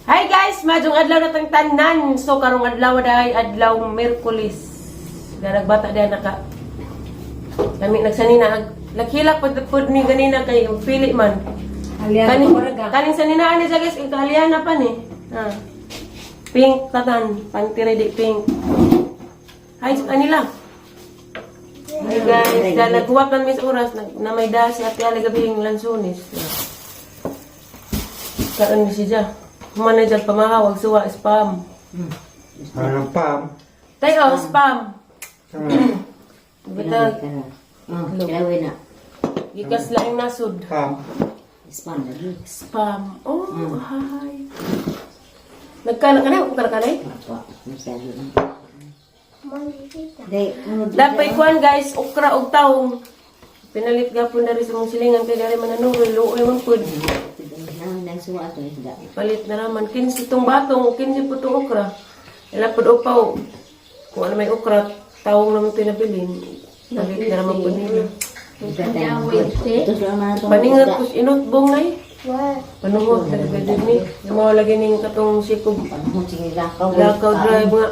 Hi guys, maayong adlaw na tang tanan. So karong adlaw dai adlaw Miyerkules. Garagbata diha naka. Lami nagsanina laghilak pud pud ni ganina kay pili man. Aliyan Kaning ko raga. kaning saninaan ni siya guys, ikalyana pa ni. Ha. Pink tatan, panty ready pink. Hi anila. Hi guys, dahil nagkuwap lang mis oras nag, na may dasi at ali gabi yung lansunis. Kaon ni siya. Manager pamahawag suwa spam. Anong pam? Tayo spam. Bita Oh, kilawin na. gikas laing nasod. Pam. Spam lagi. Spam. Oh, hi. Nagkana ka na, ka na eh. Apa, masyado lang. Day, ano Dapay kuan guys, okra og taong. Pinalit gapon dari sa mong silingan kay dari mananuroy, luoy man pud. Nang suwa ato isda. Palit na naman 15 tong batong, 15 po tong okra. Ila pud upaw. Kung ano may okra, taong naman tinabilin. Palit na naman pud nila. Ito sa mga itong Paningat kus inot bong nay. Panuhot talaga din ni. Yung mga lagi ning katong sikob Panuhot sige lakaw. lakaw drive nga.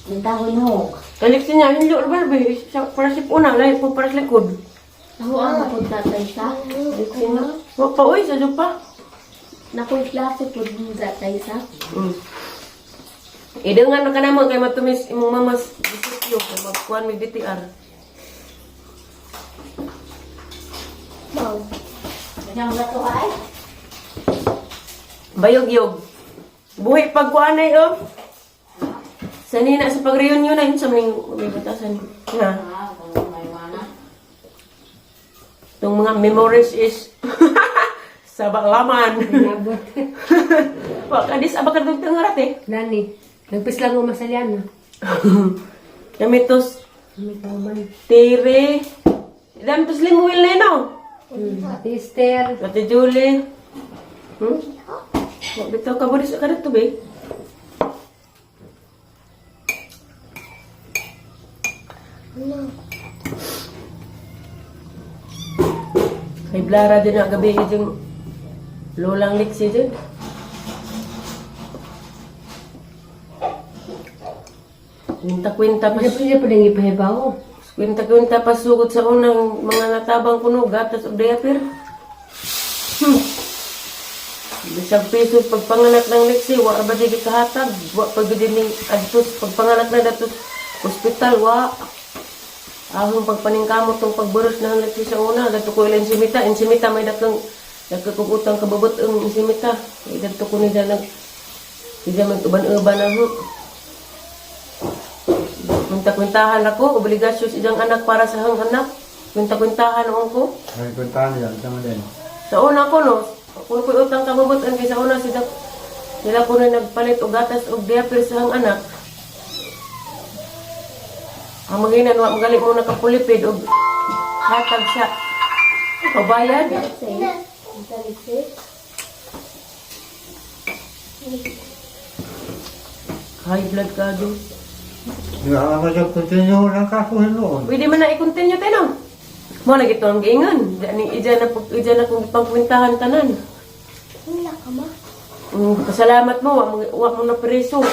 Ang tao no. Kalik siya hinlo ba be? Sa para sa una lahi po para sa likod. Ako ang ako tatay sa. Sino? Wa pa oy sa pa. Nakoy klase po mo tatay sa. Idangan na ka naman kay matumis imong mamas disipyo kay magkuan mig DTR. Bayog-yog. Buhi pagkuan ay oh. Sanina sa pag-reunion na yun sa maning may batasan. Ha. Itong mga memories is sa baklaman. Nabot. Wa ka dis aba ka tangarat eh. Nani, nagpis lang umasalyan na. Damitos May kauman. Tere. Damitos Limuel na no. Ate Esther. Ate Julie. Wa bitaw ka boris ka dito be. Kay Blara din na gabi yung lolang liksi din. Kwinta-kwinta pa Hindi pa niya pwedeng ipahibaw. Kwinta-kwinta pa sugod sa unang mga natabang kuno gatas og diaper. Bisag piso pagpanganak ng Lexi, wa ba di kahatag, wa pa gid ning adtos pagpanganak na datos ospital wa. Ahong pagpaningkamot tong pagburos na ang Lexi sa una, gadto ko ilan simita, insimita may dakang nagkakog utang kababot ang insimita. Kay gadto ko ni nag Hindi man uban-uban na ho. Kwinta-kwintahan ako, obligasyon sa isang anak para sa hang anak. Kwinta-kwintahan noon ko. Ay, kuntahan yan. Sama din. Sa una ko no, kung ko'y utang kabubutan kay sa una sila sila ko na nagpalit og gatas og diaper sa hang anak. Ang maginan wa magali mo nakapulipid og hatag sa pabayad. High blood ka do. Hindi ka mag-continue ng kaso noon. Pwede man na i-continue tayo no. Mo na gito ang giingon. Di ni ija na ija na kung pangkwintahan tanan. Wala ka ma. Pasalamat mo, wa mo na preso.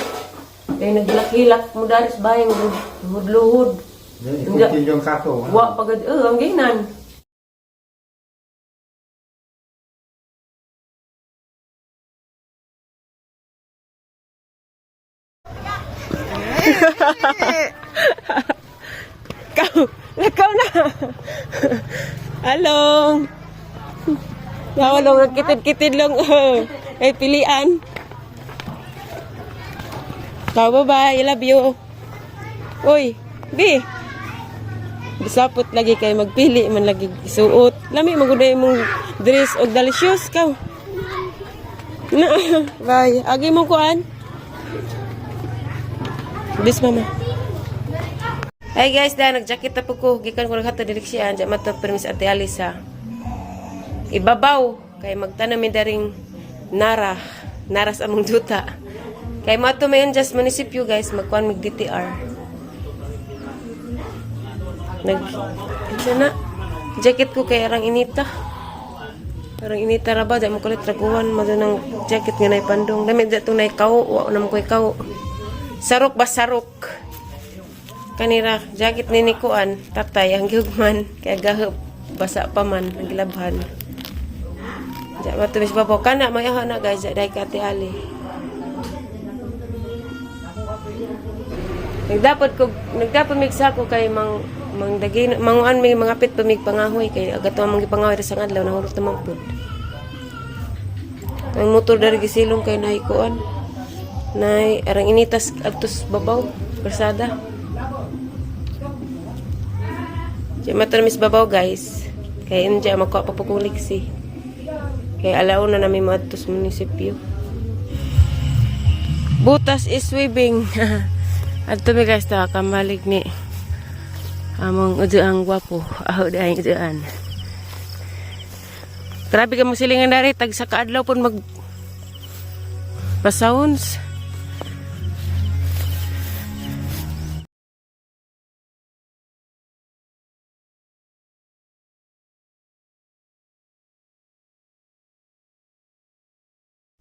Kay naglakilak mo daris bayang hudluhod. I-continue ang kaso. Wa pagad eh ang ginan. Ikaw, lakaw na. Along. Nawalong nagkitid-kitid lang. Oh. Ay, pilian. Ciao, bye-bye. I love you. Uy, B. Bisapot lagi kay magpili man lagi suot. Lami maguday imong dress og delicious kaw. Na, bye. Agi mo kuan. Bis mama. Hey guys, da nagjacket na po ko. Gikan ko naghatod diri siya anja mato permis Ate Alisa. Ibabaw kay magtanom mi daring nara, naras among duta. Kay mato mayon just munisipyo guys, magkuan mig DTR. Nag unsa na? Jacket ko kay arang inita. Parang inita ra ba, di mo kulit raguan mo ng jacket nga naipandong. Dami di itong naikaw, wa na mo ko ikaw. Sarok ba sarok? Kanira, jacket ni Nikuan, tatay, ang gihugman, kaya gahop, basa pa man, ang gilabhan. Diya ba tumis babaw kana, may aha na guys, diya ka Ate Ali. Nagdapat ko, nagdapat mig sako kay mang mang dagin, manguan may mga pit pamig pangahoy kay agat mang gipangahoy ra sa adlaw nahulot naman pud. Ang motor dari gisilong kay nahikuan. Nay arang initas adtos babaw persada. Diya mata mis babaw guys. Kay indya makuha pa po kong liksi. Kay alaw na namin maadtos munisipyo. Butas is weaving. Adto mi guys ta kamalig ni among uduang gwapo. Aho di ay uduan. Grabe ka mo silingan dari tag sa kaadlaw pud mag pasawons.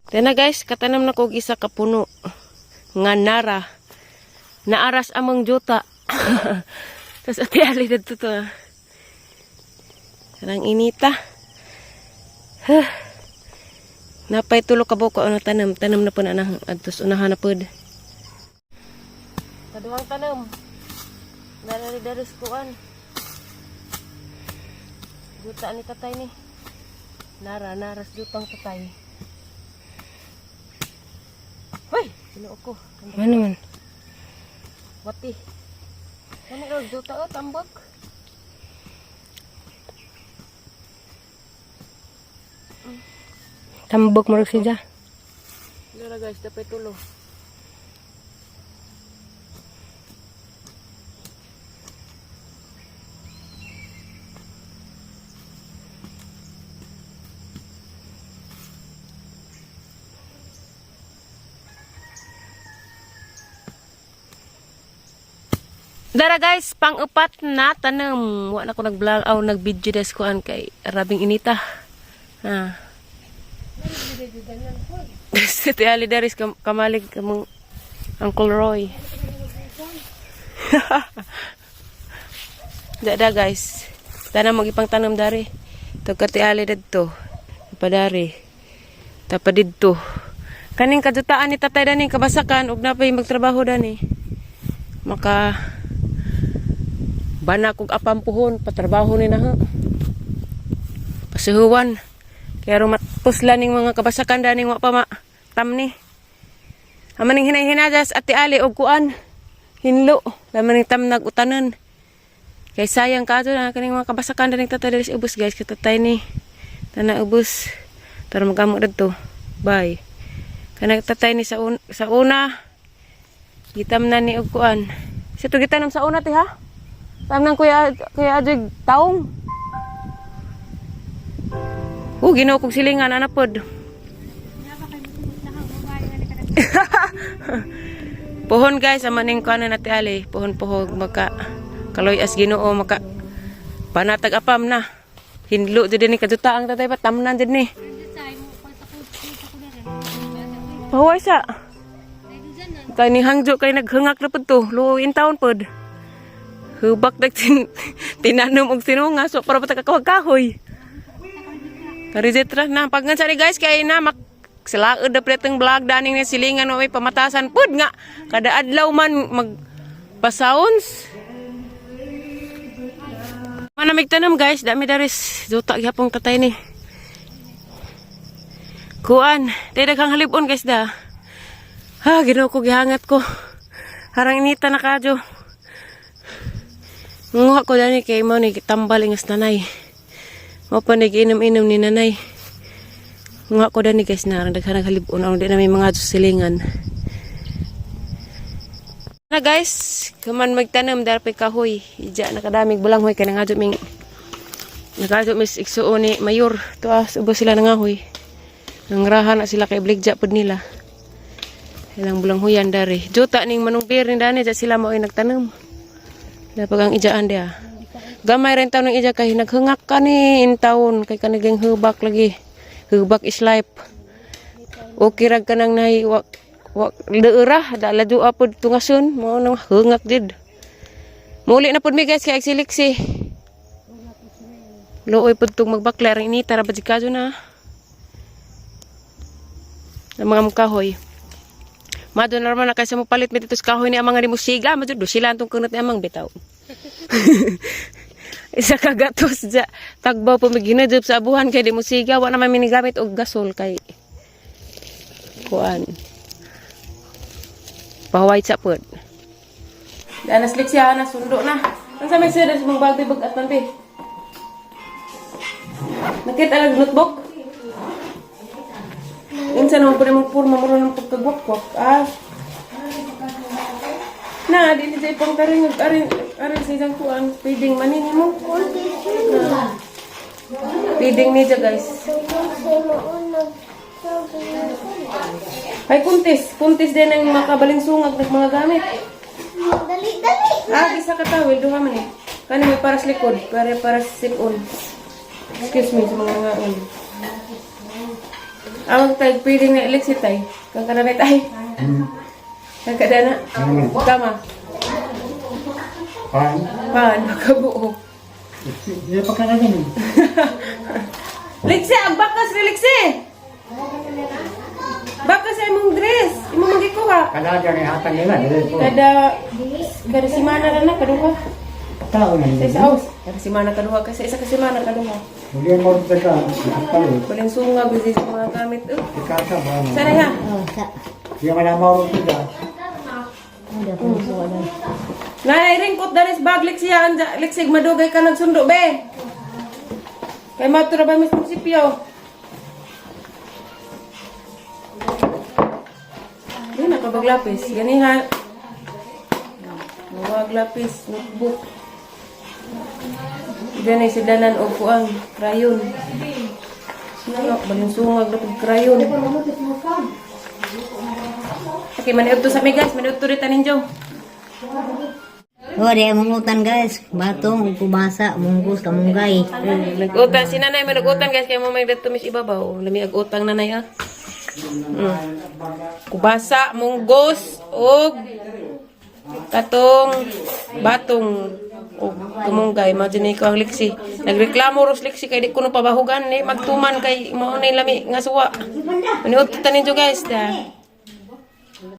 Tena guys, katanam na kog isa ka puno nga nara. Naaras among juta. Tapos ate Ali dito to. Ah. Karang inita. Huh. Napay tulo ka buko ano tanam, tanam na po na nang adtos unahan na pod. Kaduhang tanam. Narari daris kuan. Juta ni tatay ni. Nara, naras jutang tatay. Hoy, sino ako? Ano man? Wati. Ano raw juta oh, tambok. Tambok mo siya. Dara guys, dapat tulo. Dara guys, pang-upat na tanam. Wa na ko nag-vlog aw nag-video des kuan kay rabing inita. Ha. Si Ate Ali Daris kamalig kamong Uncle Roy. Dada guys. Tanam magipang tanam dari. Tug Ate Ali didto. Padari. Tapa didto. Kaning kadutaan ni tatay dani kabasakan ug napay magtrabaho dani. Maka bana kog apampuhon patrabaho ni na ha. Pasuhuan. Kaya rumatpos ning mga kabasakan daning wa pa ma tamni. Amaning hinay-hinadas ati Ali og kuan. Hinlo. Laman ning tamnag utanon. Kay sayang ka na kaning mga kabasakan daning tatay diri sa ubos guys katatay ni. Tana ubos. Tara magamo didto. Bye. Kanang tatay ni sa una gitamnan ni og kuan. Sa to gitanom sa una ti ha? Tamnan kuya kuya Adrig taong. Oh, Ginoo kog silingan ana pod. Pohon guys, ama ning kuan na Ate Ali, pohon pohog maka kaloy as Ginoo maka panatag apam na. Hinlo jud ni kaduta ang tatay pa tamnan jud ni. Pahuway sa. Kay ni hangjo kay naghangak na pud to, luoy in town pod. Hubak dag tinanom og sinunga so para pa ta kahoy. Karizetra na paggan sa ni guys kay na mak silaod na preteng vlog daning ni silingan may pamatasan pud nga kada adlaw man mag pasounds. Manamig tanom guys, dami daris duta gyapong tatay ni. Kuan, tay daghang halibon guys da. Ha, Ginoo ko gihangat ko. Harang inita na kadyo. Nguha ko dani kay mo ni tambal ingas nanay. Mao pa ni inom-inom ni nanay. Nguha ko dani guys na daghan halibon ang di na may mga silingan. Na guys, kuman magtanom darpay kahoy. Ija nakadamig bulanghoy kay nangadyo ming nakadyo mis igsuon ni mayor. Tuas ubos sila nangahoy. Nangraha na sila kay bligja pud nila. Ilang bulanghoyan dari. Juta ning manong beer ni dani ja sila mao ay nagtanom. Napag ang ijaan dia. Gamay rin taon ng ija kay naghangak ka ni in taon kay kaniging hubak lagi. Hubak is life. Okay rag ka nang nahi wa wa leura dala dua pod tungason mao nang hungak jud. Muli na pod mi guys kay siliksi. Luoy pod tong magbakla ring ni tara ba kaso na. Ang mga mukhahoy. Mado na naman na kaysa mo palit mi dito sa kahoy ni amang nga di mo siga, mado do sila antong kunot ni amang bitaw. Isa ka gatos dya. Tagbaw po maginadyob sa abuhan kay di mo siga, wa naman minigamit og gasol kay kuan. Pahaway sa pod. Anas leksya na sundo na. Ang sa may sir sa mga bagay bag at man be. Nakita lang notebook? Unsa naman po mong purma mura ng pagkagwakwak. Ah. Na, di ni pang karing arin arin sa isang kuan feeding manin mo. Feeding niya guys. Ay kuntis, kuntis din ang makabalingsungag ng mga gamit. Dali, dali! Ah, isa ka tawil, duha man eh. Kani may para sa likod, para para sa sipon. Excuse me sa mga ngaon. Ang tag feeding na elixir tay. Kang kananay tay. Kang kadana. Tama. Pan. Pan, makabuo. Hindi pa ka na ganun. Lexi, ang bakas ni Lexi! Bakas sa imong dress. Imong magikuha. Kada dyan ay hatang nila. Dili po. Kada kada simana ra na kaduha. Tao na Sa hindi. isa oh, kada simana kaduha kasi isa ka semana kaduha. Hindi mo rin ka. Palit. Walang sungag sa mga gamit. Oh. Ikasa ba? Sana ha. Oh, sa. Hindi man ang mauro ka. Ada po suwa na. Nay ringkot danis bag Lexi anja Lexi madugay ka nagsundo be. Kay matura ba mis munisipyo? Di na kabaglapis. Gani ha. Mawag lapis, notebook. Diyan ay sidanan o kuang, krayon. Sinangak, balinsungag na pag krayon. Okay, maniudto sa mi guys, maniudto rin tanin Jo. Oh, di mungutan guys. Batong, kubasa, munggus, kamunggay. Nag-utang si nanay, may nag-utang guys kay mo may dato mis ibabaw. Lami ag-utang nanay ah. Kubasa, munggos og katong batong og tumunggay mao jud ni ko ang liksi. Nagreklamo ros liksi kay di kuno pabahugan ni magtuman kay mao ni lami nga suwa. Maniud ta ninyo guys da.